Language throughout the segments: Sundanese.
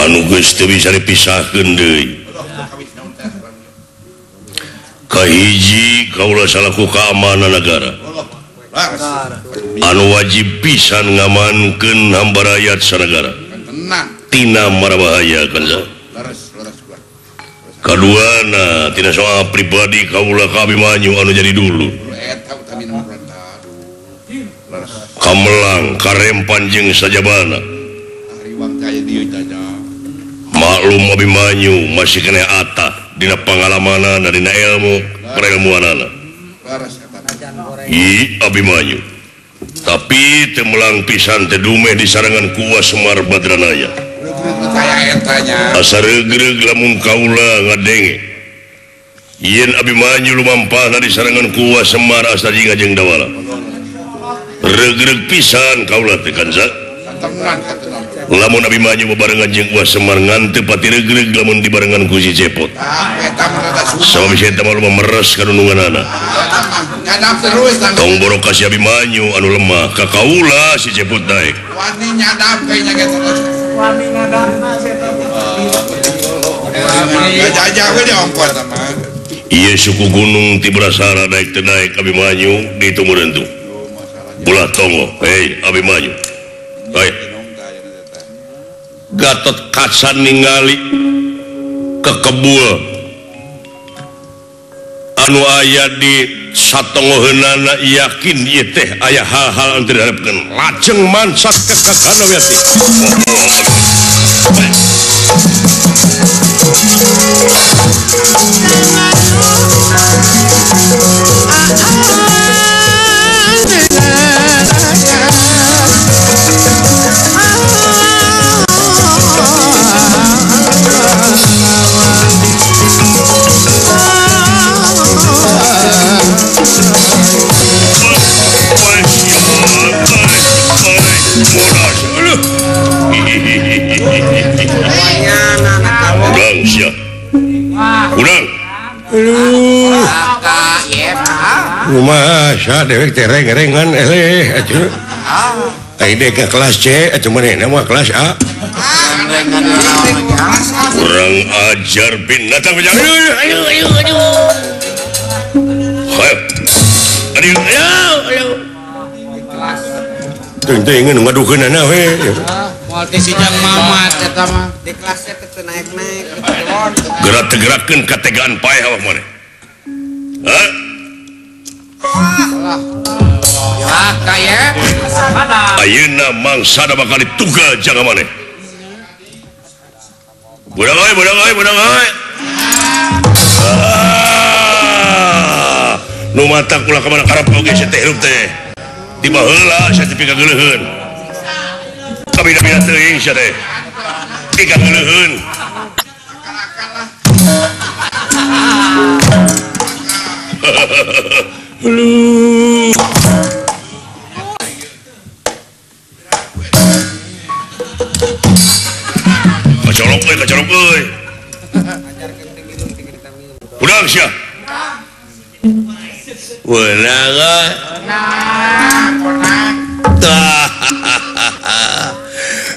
Anu geus teu bisa dipisahkeun deui. Kahiji kaula salaku keamanan negara. Anu wajib pisan ngamankeun hamba rakyat sanegara. Tina marabahaya kanza. Kaduana tina soal pribadi kaula ka Abimanyu anu jadi dulu. Kamelang karempan jeung sajabana. Maklum Abimanyu masih kena atah dina pengalamanana dina ilmu perilmuanana. I Abimanyu. Tapi teu melang pisan teh dumeh disarengan ku Wa Semar Badranaya. Asa regreg lamun kaula ngadenge. Yen Abimanyu lumampahna disarengan ku Wa Semar Astajinga jeung Dawala. Regreg pisan kaula teh kanza. Lamun Abimanyu bebarengan jeung Wa Semar ngan teu pati regreg lamun dibarengan ku si Cepot. Sabab si eta mah meres kanununganana. Tong borok ka si Abimanyu anu lemah ka kaula si Cepot daek. Wani nyadap kayaknya gitu. Wani ngadapna si eta. Ieu suku gunung ti Brasara daek teu daek Abimanyu ditumureun tuh. Ulah tongo, hei Abimanyu. Hei. Gatot Kaca ningali kekebul anu aya di satongoheunana yakin ieu teh aya hal-hal anu teu diharepkeun lajeng mansat ke kakana weti. Masa dewek teh reng-rengan eleh atuh. Ai dek ke kelas C atuh manehna mah kelas A. Kurang ajar binatang bejang. Ayo ayo ayo. Ayo. Ayo ayo. Teuing-teuingeun ngadukeunana we. Moal teh si Jang Mamat eta mah di kelasnya teh naik-naik. Gerak tegerakeun kategaan paeh awak maneh. Hah? Ayeuna mangsa da bakal ditugal jaga maneh. Budak euy, budak euy, budak euy. Ah, nu matak ulah ka mana karep oge sia teh hirup teh. Di baheula sia teh pikageuleuheun. Kabina-bina teuing sia teh. Pikageuleuheun. Aduh. Kacolok euy, kacolok euy. Udang sia. Weunang euy.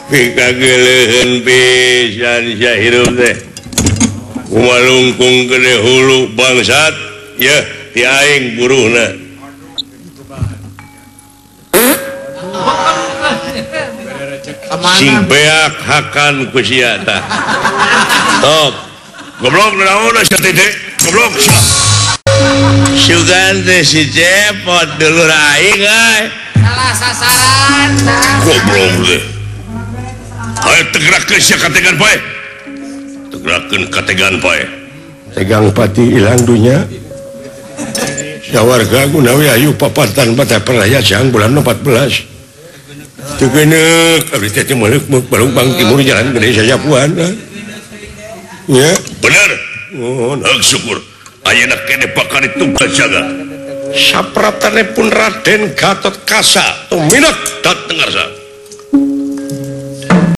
Pikageuleuheun pisan sia hirup teh. Kumalungkung gede hulu bangsat, yeuh ti aing buruhna. Sing beak hakan ku sia tah. Top. Goblok naon sia teh? Goblok sia. Sugan teh si Cepot dulur aing euy. Salah sasaran. Goblok teh. Hayo tegerakeun sia kategan pae. Tegerakeun kategan pae. Tegang pati ilang dunya. Sawarga gunawi ayu papatan bata perlaya siang bulan 14. Teu geuneuk abdi teh teu meuleuh Balung Timur jalan gede sajapuan. Nya, bener. Oh, heuh syukur. Ayeuna kene bakal ditugas jaga. Sapratane pun Raden Gatot Kaca tuminak dateng ngarsa.